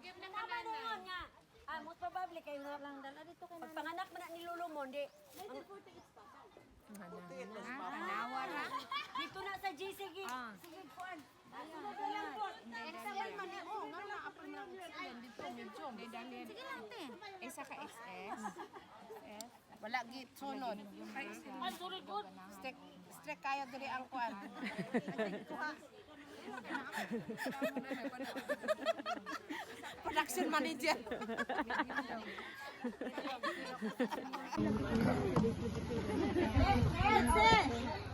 Tama noon nga. Ah, most probably kayo na lang dala dito kay pagpanganak man na ni Lolo mo, hindi. Tanawa ra. Dito na sa G, sige. Sige, kuan. Sige lang, te. Isa ka XS. Wala git sunod. Strike strike kayo diri ang kuan. Production manager.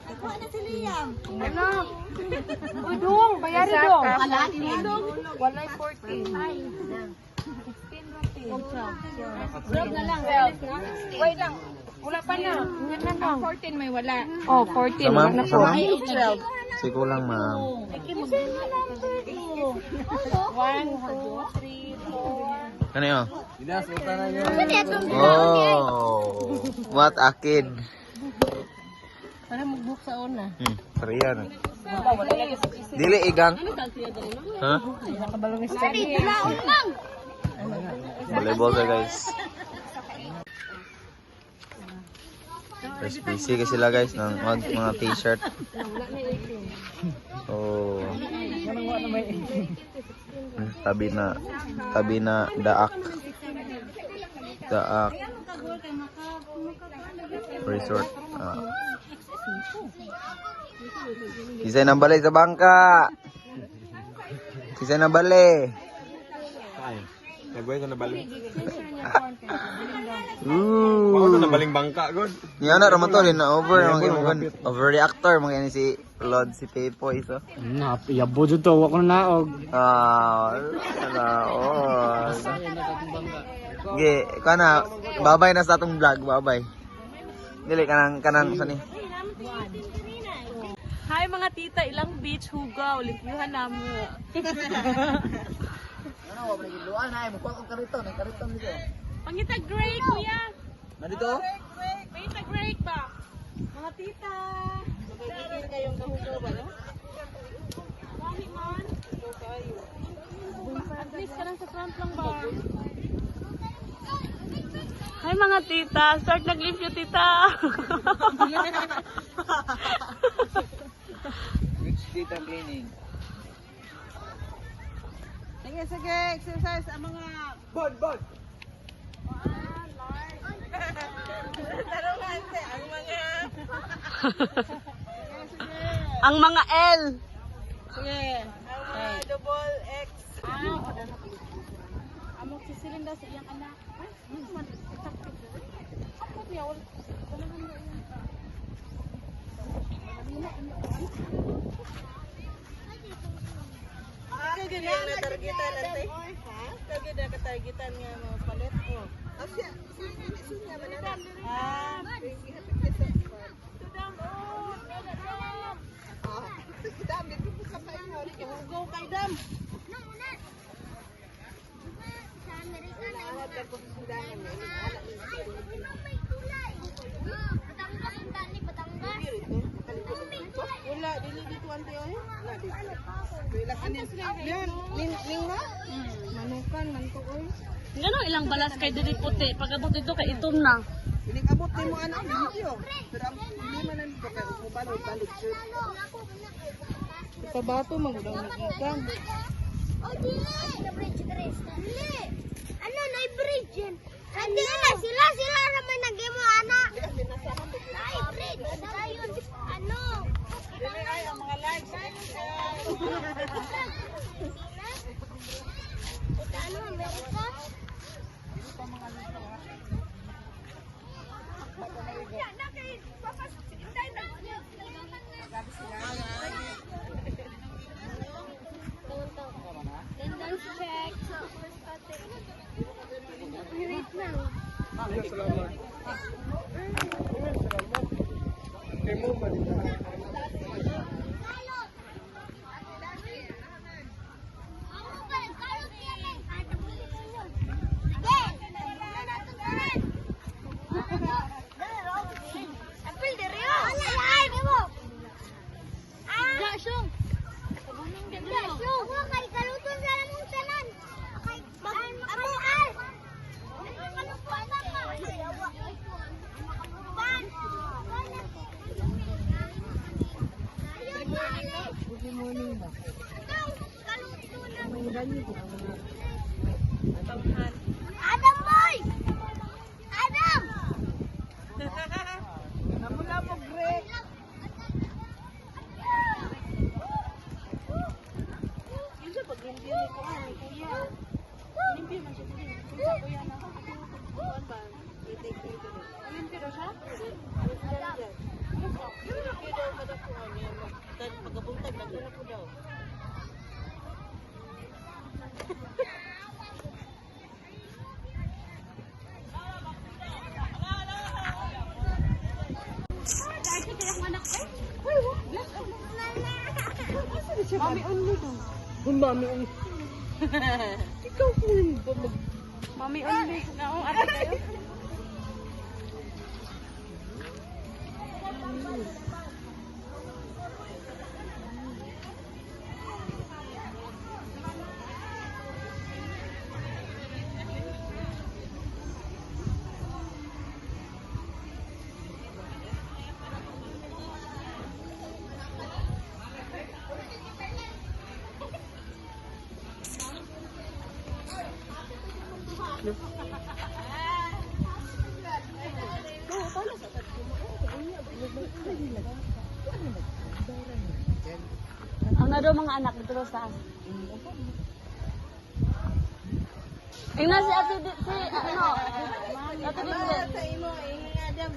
Nakuha na si Liam. Uy, dong, bayari dong. Walay 14. Grab na lang. Wait lang. Wala pa na. Ang 14 may wala. Oh, 14. Sa ma'am, sa ma'am. 12. Sige lang, ma'am. 1, 2, 3, 4. Ano yun? Oh, what a kid. Para mag-book sa una. Pareha na. Dili igang. Ha? Volleyball ka, guys. Tapos busy kasi sila, guys, ng mga t-shirt. Oh. Tabi na daak. Daak Resort. Ah. Kisay nang balay sa bangka. Kisay nang balay. Ay, nagway ko na baling. Ooh. Ako na baling bangka god. Niya na raman to rin na over mga overreactor mga ini si Lord si Pepo iso. Na, yabo jud to, wa ko na naog. Ah, wala. Oh. Ge, kana babay na sa atong vlog, babay. Dili kanang kanang sa ni. Hi mga tita, ilang beach hugaw, limpyuhan namo. Pangita gray, kuya. Nandito? Pangita gray ba? Mga tita. Dami man. At least ka lang sa front lang ba? Hi mga tita, start naglimpyo, tita. Which tita cleaning? Sige, sige, exercise ang mga Bod, bod. tarungan ang mga Ang mga L. Sige. Ang mga double X. Amok si Silinda sa iyang anak. Ay, ano man? Ako niya, wala. Wala man na iyang. Kaya na targetan ate. Ha? Kaya na katargetan nga mo palit ko. Ah, siya, siya, siya man na. Ah, dam, dito po ka pa ingon. Go kay dam. Wala, dili dito ante oy. Wala dito. Yan, ning ning na? Manukan man to oy. Ngano ilang balas kay dili puti, pag abot dito kay itom na. Ining abot nimo anak video. Pero ang hindi man nandito kay umubalo balik jud. Pabato magudang nagikan. Oh, dili. Na bridge Grace. Dili. Ano na bridge yan? Hindi na sila sila raman nagimo ana. Ay bridge. Dayon ano? Dili ay ang mga likes. Ano Amerika? Attendance check. Wait lang. Morning ba? Kaluto na. Ang ganyan ko. Adam boy! Adam! Namula mo, Greg. Yun sa pag-limpyo ni ko ni kuya. Limpyo man siya dili. Kinsa kuya na. Kuan ba? Limpyo daw siya? Limpyo daw kada kuan niya. Pagkabuntag, naguna ko daw. Mami only daw. Mami only. Ikaw kung ba mag... Mami only. Naong ate kayo. Ang na daw mga anak dito sa taas. Ingnan si Ate si ano, Ate Dimle. Sa imo, eh, Adam.